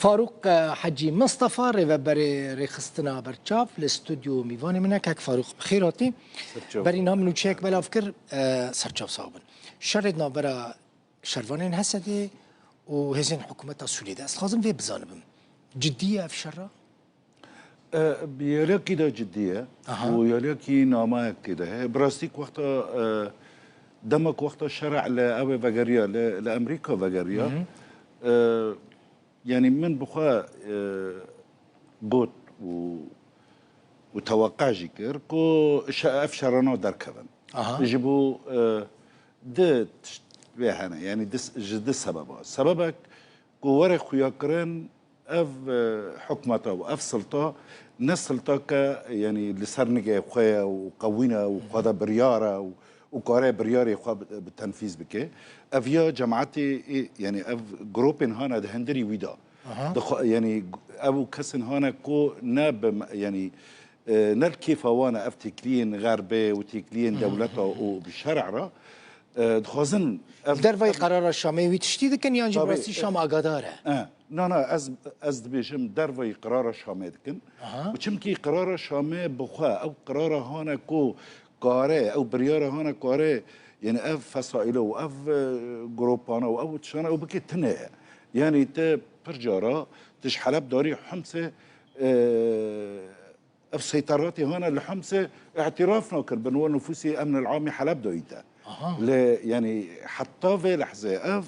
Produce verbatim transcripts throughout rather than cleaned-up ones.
Farûq, e, Hecî Mistefa, rêveberê rêxistina Berçav, li stûdyo mîvanê min e. Kek Farûq, bi xêr hatî. Serçav. Berî niha min nûçeyek belav kir, e, serçav sax bin. Şerê di navbera şervanên Hesedê û hêzên hikûmeta Sûriyê de. Ez dixwazim vê bizanibim. Cidî ye ev şerra? E, bi yalekî de cidî ye. Aha. Û yalekî namayek tê de heye. Bi rastî ku wexta, e, dema ku wexta şerê li ew ê vegeriya, li, li Amerîka vegeriya, Hı hı. e, yanî min bi xwe, e, got û, û teweqe jî kir ku şe-, ev şerana derkevin. Aha. Ji bo, e, di tişt vê hene, yanî di s-, ji di sebeba. Sebebek ku were xuyakirin, ev, e, hikûmeta û ev silta ne siltake, yanî li ser nigê xwe ye û qewîn e û xwe de biryar e û, û kare biryarê xwe bi, bi tenfîz bike. Ev ya cemaetê, ê, yanî ev grûpên hane di hundirî wî de. Aha. Dixwe-, yanî ev û kesên hane ku ne bi me-, yanî, e, ne li kêfa wan e ev têkiliyên xerbê û têkiliyên Hı hı. dewleta û bi şer'a re, e, dixwazin ev Dervayî qerara Şamê wî tiştî dikin yan jî bi Tabii, rastî e, Şam agadar e? E, na, na, ez, ez dibêjim dervayî qerara Şamê dikin. Aha. Û çimkî qerara Şamê bi xwe ew qerara hane ku kare, ew biryara hane kare, yanî ev fesaîle û ev, e, grûpana û ew tiştana ew bike tune ye. Yanî te pir cara tu ji Heleb darî Himsê, e, ev seyteratê hane li Himsê îtiraf nakir bin we nufûsê emn el amî Heleb dayî te. Aha. Lê yanî heta vê lehzê ev,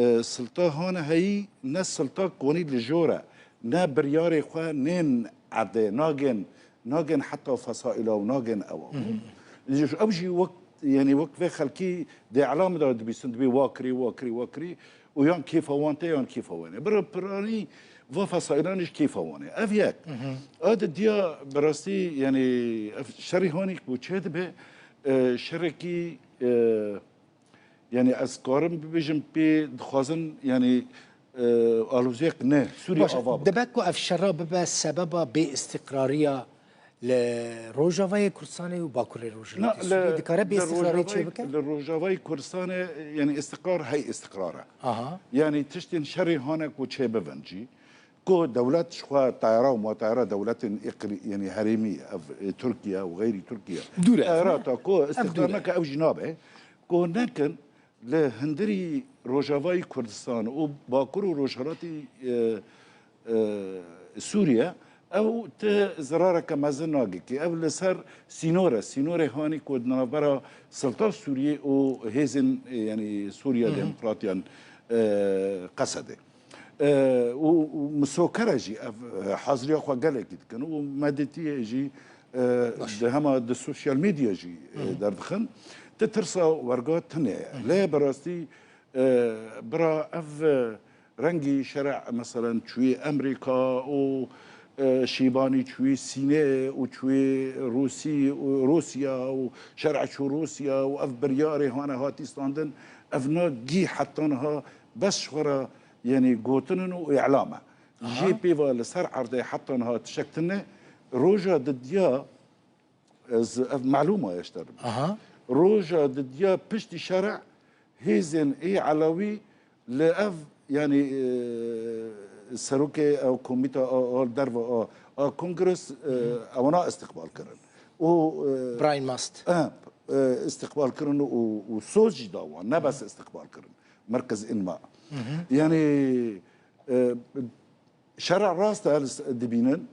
e, silta hane heyî ne silta konî li jor e. Ne biryarê xwe nên erdê, nagên, nagên heta fesaîla û nagên ewa. Hı hı. Ew jî wek, yanî wek vê xelkî di îlam de dibîsin, dibê wa kirî, wa kirî, wa kirî. û yan kêfa wan tê yan kêfa wan e. Bira piranî va fesailan ji kêfa wan e. Ev yek. Hı hı. A di diya bi rastî, yanî ev şerî hanî ku çê dibe, e, şerekî, e, yanî ez karim bibêjim pê dixwazin, yanî, e, aloziyek ne Sûriye Baş, ava bikin. Dibe ku ev şerra bibe sebeba bêîstiqrariya li Rojavayê Kurdistanê û Bakurê Na, Rojhilatê Sûriyê li, dikare li bêîstiqrarî Rojavayê, çêbike? Li Rojavayê Kurdistanê, yanî îstiqrar hey îstiqrar e. Aha. Yanî tiştên şerê hane ku çêbibin jî, ku dewlet ji xwe tayara û matayara dewletên îqlî-, yanî herêmî, ev, e, Tirkiye û xeyrî Tirkiye. Dûr e, Tayara ne? Ta ku Ev îstiqrar dûr e. Neke ew jî nabe. Ku nekin, Li hundirî Rojavayî Kurdistan û Bakur û Rojhilatî, e, e, Sûriye, ew ti zirareke mezin nagihî. Ev li ser sînor e, sînorê hanî ku di navbera Silta Sûriyê û hêzên, e, yanî Sûriya Hı hı. Demokratiyan, e, Qesedê. E, û, û misokere jî ev, e, haziriya xwe gelekî dikin û medetiyê jî, e, Baş. di hema di sosyal medya jî, e, Hı hı. derdixin. Ti tirsa werga tune ye. Hı hı. Lê bi rastî, e, bira ev, e, rengî şere, meselen, çûyê Emrîka û, e, Şîbanî çûyê Sînê û çûyê Rûsî û Rûsya û şer'a çû Rûsya û ev biryarê hane hatî standin, ev na gî heta niha bes ji xwe re, yanî, gotin in û îlam e. Aha. Jê pêva li ser erdê heta niha tişek tune. Roja didiya, ez, ev melûma ye ji te re. Aha. Roja didiya piştî şerê hêzên ê Elewî li ev, yanî, e, serokê ew komîta a, a derve a, a kongres, e, Hı hı. ewana îstiqbal kirin. Û, e, Brian Mast. E, e, îstiqbal kirin û, û soz jî da wan, ne bes Hı hı. îstiqbal kirin. Merkez Înma. Hı hı. Yanî, e, şerê rast e, dibînin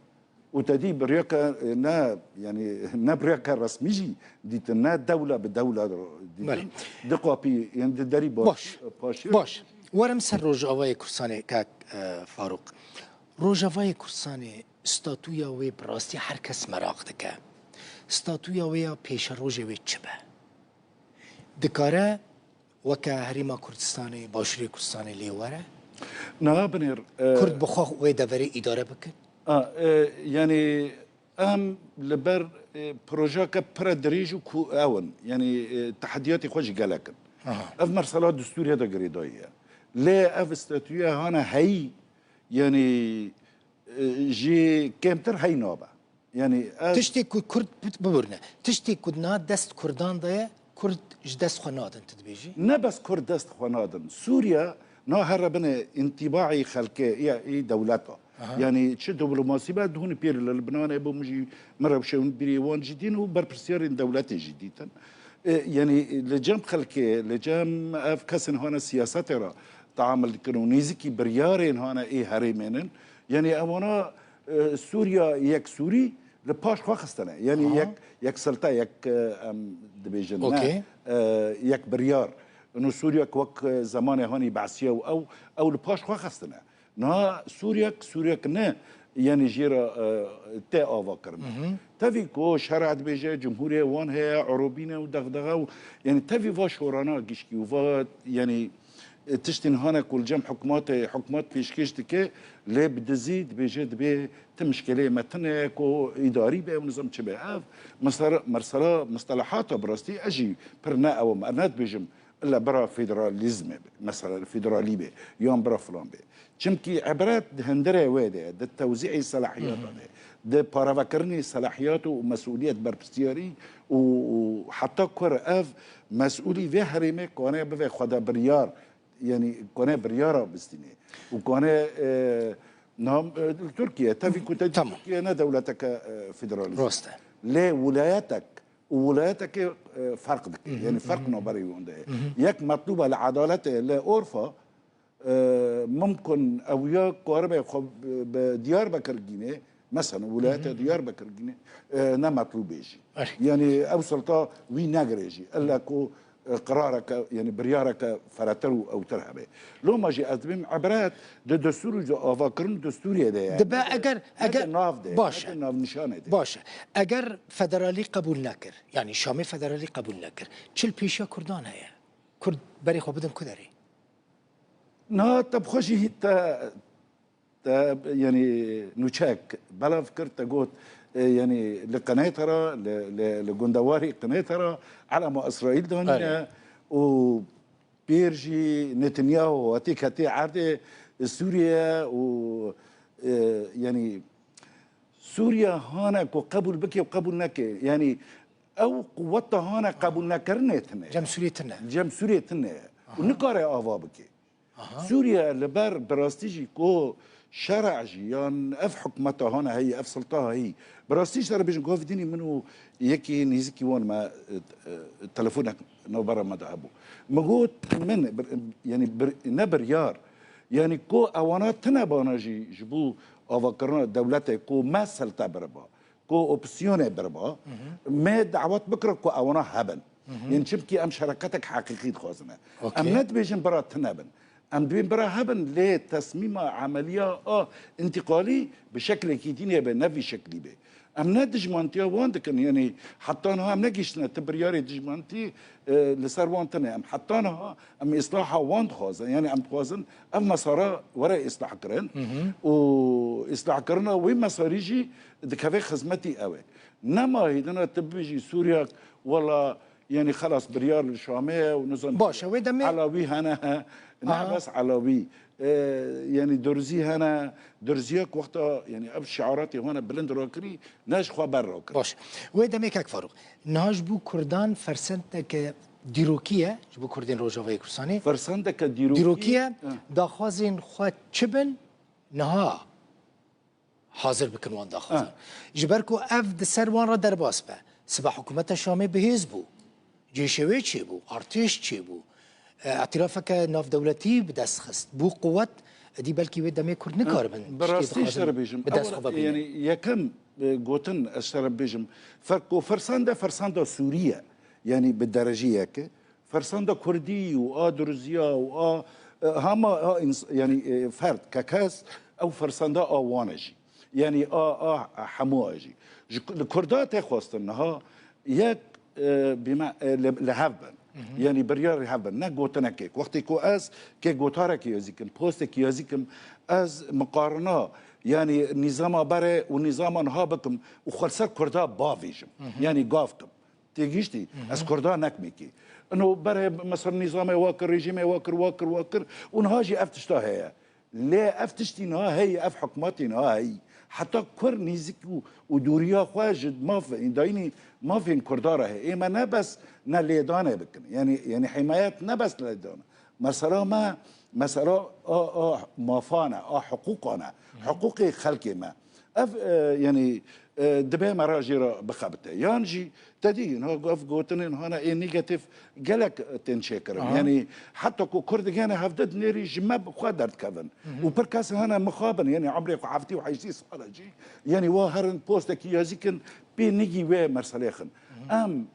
û te dî bi rêyeke, e, ne, yanî ne bi rêyeke resmî jî dîtin, ne dewle bi dewle dîtin. Belê. Di qapî, yanî di derî baş, Baş. paşê. Baş. Werim ser Rojavayê Kurdistanê, kak, e, Farûq. Rojavayê Kurdistanê, statûya wê bi rastî her kes meraq dike. Statûya wê ya pêşerojê wê çi be? Dikare weke Herêma Kurdistanê, Başûrê Kurdistanê lê were? Niha binêr, e, Kurd bi xwe wê deverê îdare bikin? A, e, yanî em li ber, e, projeyeke pire dirêj û ku ew in. Yanî, e, tehediyatê xwe jî gelek in. Aha. Ev mesela destûrê de girêdayî ye. Lê ev statûya hane heyî, yanî, e, jî kêmtir hey nabe. Yanî ez Tiştê ku Kurd bit-, biborne. Tiştê ku na dest Kurdan de ye, Kurd ji dest xwe nadin, tu dibêjî? Ne bes Kurd dest xwe nadin. Sûriye Na here binê întîbaî xelkê ya î dewleta. Aha. Yani çi diplomasî be, hûn pêr li Libnanê bû, min jî, min rewşe hûn bîrê wan jî dîn û berpirsiyarên dewletê jî dîtin. E, yani li cem xelkê, li cem ev kesên hane siyasetê re teamul dikin û nêzîkî biryarên hane ê herêmênin. Yani ewana, e, Sûriya yek Sûrî li paş xwe xistine. Yani Aha. yek, yek silta, yek, e, em dibêjin, ne, Okey. e, yek biryar. Ino Sûriya ku wek, e, zemanê hanî behsiya û ew, ew li paş xwe xistine. Niha Sûriyek, Sûriyek ne, yani jê re, e, tê ava kirin. Hı hı. Tevî ku şer'a dibêje, cumhûrê wan heye, urubîne û dexdexe û, yani tevî va şorana gişkî û va, yani, e, tiştên hane ku li cem hikûmetê, hikûmet pêşkêş dike, lê bi dizî dibêje dibê ti mişkeleyê me tune ye ku îdarî be û nizam çi be. Ev mesela, mesela, mistelahata bi rastî ez jî pir ne ew im, ez ne dibêjim illa bira federalîzmê be, mesela federalî be, yan bira filan be. Çimkî ibret di hundirê wê de ye, di tewzîê selahiyata de, di paravekirinê selahiyat û mesûliyet berpirsiyarî û, û heta ku ev mesûlî vê herêmê kane bibe xweda biryar, yani kane biryara bistîne û kane, e, nam, e, li Tirkiye, tevî ku te Tamam. Tirkiye ne dewleteke, e, federalîst. Rast e. Lê wilayetek û wilayetekê, e, ferq dike. Hı hı, Yani hı hı. ferq navberê wan de ye. Hı hı. Yek metlûba li edaletê, li orfa, e, mimkun ew ya karibe xwe bi, bi Diyarbekir gîne, mesela wilayeta Hı hı. Diyarbekir gîne, e, ne metlûb e jî. Erê. Yani ew silta wî negire jî. Illa ku, e, qirareke, yani biryareke feretir û ewtir hebe. Loma jî ez dibêm ibret di destûr û di avakirin destûrê de ye. Dibe eger, Ne eger, di nav de, baş ne e. Di navnîşanê de. Baş e. Eger federalî qebûl nekir, yani Şamê federalî qebûl nekir, çi li pêşiya Kurdan heye? Kurd berê xwe bidin ku derê? Na, te bi xwe jî te, te, yani nûçek belav kir, te got, e, yani li qinêta re, li, li, li gundewarî qinêta re elama Îsraîl danîne Erê. û pêr jî Netanyahu hatî ketî erdê Sûriye û, e, yani Sûriye hane ku qebûl bike û qebûl neke. Yani ew quweta hane qebûl nekirinê tine. Cem Sûriyê tine. Cem Sûriyê tine. Û Aha. nikare ava bike. Aha. Sûriye li ber bi rastî jî ku şer'a jî yan ev hikûmeta hane heyî, ev silta heyî. Bi rastî ji te re bêjim, govdînî min û yekî nêzîkî wan me, e, e, telefonek navbera me de hebû. Min got, min bir, yani bir, ne biryar, yani ku ewana tine bana jî ji bo avakirina dewletê ku me silta biriba, ku opsiyonê biriba, Hı hı. me dawet bikira ku ewana hebin. Hı hı. Yani çimkî em şereketek heqîqî dixwazine. Okey. Em ne dibêjin bira tine bin. Em dibên bira hebin, lê tesmîma emeliya a întîqalî bi şeklekî dînê be, ne vî şeklî be. Em ne dijmantiya wan dikin, yani heta niha em negihiştine ti biryarê dijmantî, e, li ser wan tine. Em heta niha em îslaha wan dixwazin, yani em dixwazin ev mesara were îslahkirin Hı hı. û îslahkirina wê mesarî jî dikeve xizmetî ew e. Nema hêdina tu bibêjî Sûriyak, wela, yani xelas biryar li Şamê ye û nizam Baş e, wê demê Elawî hene, he, ne Aha. bes Elawî, e, yani Durzî hene, Durziyak wexta, yani ev şiaratê hane bilind rakirî, ne ji xwe ber rakir. Baş. Wê demê kek Farûq, niha ji bo Kurdan fersendeke dîrokî ye, ji bo Kurdên Rojavayê Kurdistanê. Fersendeke dîrokî. Dîrokî ye, Hı. daxwazên xwe çi bin, niha hazir bikin wan daxwazan. Ha. Ji ber ku ev di ser wan re derbas be. Sibe hikûmeta Şamê bihêz bû. Cêşê wê çêbû, artêş çêbû. E, îtirafeke navdewletî bi dest xist. Bû quwet, êdî belkî wê demê Kurd nikaribin Bi tiştê rastî dixwazin ji te re bêjim. bi dest Ew, xwe ve bînin. yani yekem, e, gotin ez ji te re bêjim. Fer-, ku fersende, fersenda Sûrî ye. Yani bi derecî yeke. Fersenda Kurdî û a Durziya û a, e, hema a ins-, yani, e, ferd, ke kes, ew fersenda a wan e jî. Yani a, a hemû a jî. Ji ku-, li Kurda tê xwestin niha yek, e, bîme, e, li, li hev bin. Hı hı. Yani biryar li hev bin. Ne gotinekê. Wextê ku ez kê gotarekê yazî kim, postekî yazî kim, ez miqarina, yani nîzama berê û nîzama niha bikim û xwe li ser Kurda bavêjim. Hı hı. Yani gav kim. Têgihiştî, Hı hı. ez Kurda nekmekî. Ino berê mesela nîzamê wa kir, rejîmê wa kir, wa kir, wa kir. Û niha jî ev tişta heye. Lê ev tiştî niha heyî, ev hikûmetî niha heyî. Heta kur nêzik û, û dûriya xwe ji maf, dayînî mafên Kurda re heye. Ê me ne bes ne lêdanê bikin. Yani, yani himayet ne bes lêdan. Mesela me Mesela a, a mafan e, a hiqûqan e, hiqûqê xelkê me. Ev, e, yanî, e, dibe me re jê re bixebite. Yan jî te dî, niha ev gotinên hane ê negatif gelek tên çêkirin. Aha. Yanî heta ku Kurd gene hevdeh nêrî ji me bi xwe derdikevin. Û pir kes hene mixabin, yanî emrê xwe heftê û heştê sal e jî. Yanî wa herin postekî ya zî kin pê nigî wê merselê xin. Em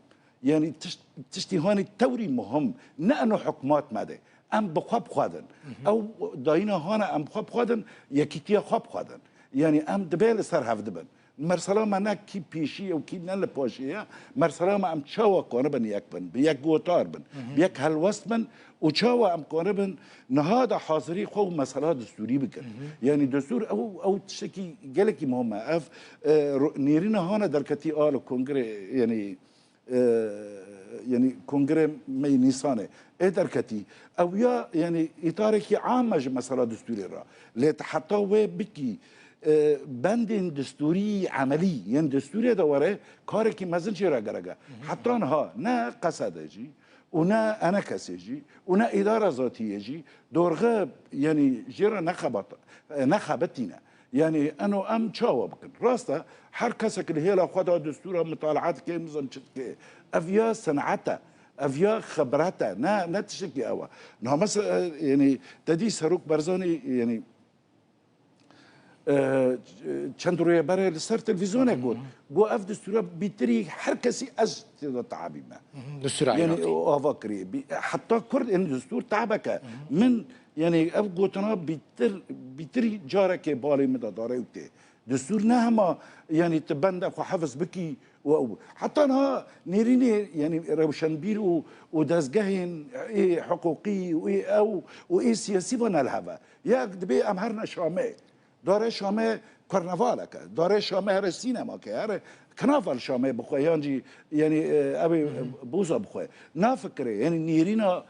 Yanî tişt-, tiştî hanî tewrî muhim ne eno hikûmet me de. Em bi xwe bi xwe din. Ew dayîna hane em bi xwe bi xwe din, yekîtiya xwe bi xwe din. Yanî em dibe li ser hev dibin. Mersela me ne kî pêşî ye û kî ne li paşê ye. Mersela me em çawa kanibin yek bin, bi yek gotar bin, bi yek helwest bin û çawa em kanibin niha de hazirî xwe û mesela destûrî bikin. Yanî destûr ew, ew tiştekî gelekî muhim e. Ev, e, ro-, nêrîna hane derketî a li kongrê, yanî e, yanî kongrê me yê Nîsanê ê derketî. Ew ya, yanî îtarekî am e ji mesela destûrê re. Lê tu heta wê bikî, e, bendên destûrî emelî, yên destûrê de were, karekî mezin jê re gerek e. Heta niha ne Qesede jî û ne ENKSê jî û ne îdara zatî yê jî dorxe, yanî jê re nexebat-, e, nexebitîne. Yanî eno em çawa bikin? Rast e, her kesek li hêla xwe de destûra mitalaat dike, nizam çi dike. Ev ya senet e, ev ya xibret e, ne, ne tiştekî ew e. Niha mesela, e, yanî te dî Serok Barzanî, yanî, e, çend rûyê berê li ser televîzyonê got, got ev destûra bîtirî her kesî ez tê de tabî me. Destûra Yanî Iraqî. Ava kiriye. Bî-, heta Kurd, yanî destûr tabeke. Min Yanî ev gotina bîtir, bîtirî carekê balê min de dare û tê. Destûr ne hema, yanî tu bende xwe hefz bikî û ew. Heta niha nêrînê, yanî rewşenbîr û, û dezgehên ê hiqûqî û ê ew û ê siyasî ve ne li hev e. Yek dibê em herine Şamê. Dare Şamê karnavaleke. Dare Şamê here sînemake. Here kinaval Şamê bixwe. Yan jî, yanî, e, ew ê boza bixwe. Na fikirê, yanî nêrîna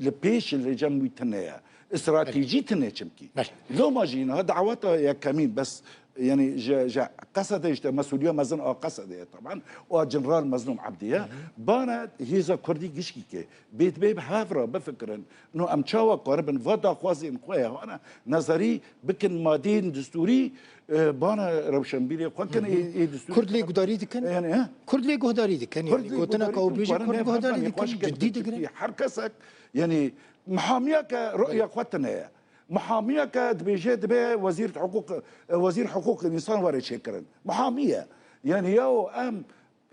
li pêş li cem wî tune ye. Stratejî tune çimkî. Belê. Loma jî niha daweta yekemîn bes, yanî ji, ji Qesedê işte mesûliya mezin a Qesedê ye taban. A General Mezlûm Ebdî ye. Bana hêza Kurdî gişkî ke. Bê dibê bi hev re bifikirin. No em çawa karibin va daxwazên xwe ye hane nezerî bikin madeyên destûrî, e, bana rewşenbîrê xwe kin, ê, ê destûrî Kurd lê gudarî dikin? Yanî, he? Kurd lê guhdarî dikin. Kurd Yanî lê gotina guhdarî ka û dikin, bêjî karin Kurd ev guhdarî hevalê dikin, xweş cidî dikin. Cidî digrin. Her kesek, yanî mihamiyeke ruya xwe tune ye. Mihamiyeke dibêje dibe wezîr hiqûq, wezîr hiqûq însan were çêkirin. Mihamiye. Yanî yaw em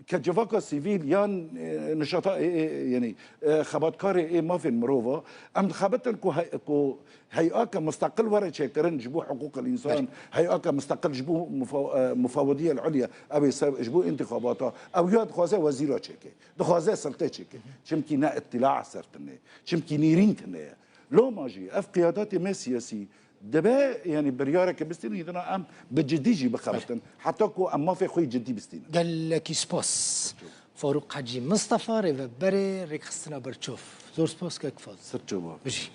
ke civaka sivîl yan, e, nişata, e, e, yanî, e, xebatkarê ê mafên mirova, em dixebitin ku hey-, ku heyake musteqil were çêkirin ji bo hiqûqil însan, Belê. Heyake musteqil ji bo mufa-, e, mufawediyel ulya, ew ê ser, ji bo întixabata, ew ya dixwaze wezîra çêke, dixwaze siltê çêke. Çimkî ne îtila ser tune, çimkî nêrîn tune ye. Loma jî ev qiyadatê me siyasî dibe, yanî biryareke bistînin, hîdina em bi cidî jî bixebitin. Belê. Heta ku em mafê xwe yî cidî bistînin. Gelekî spas. Farûq Hecî Mistefa, rêveberê Rêkxistina Berçof. Zor spas, kek Fazil. Sirçova. Bijî.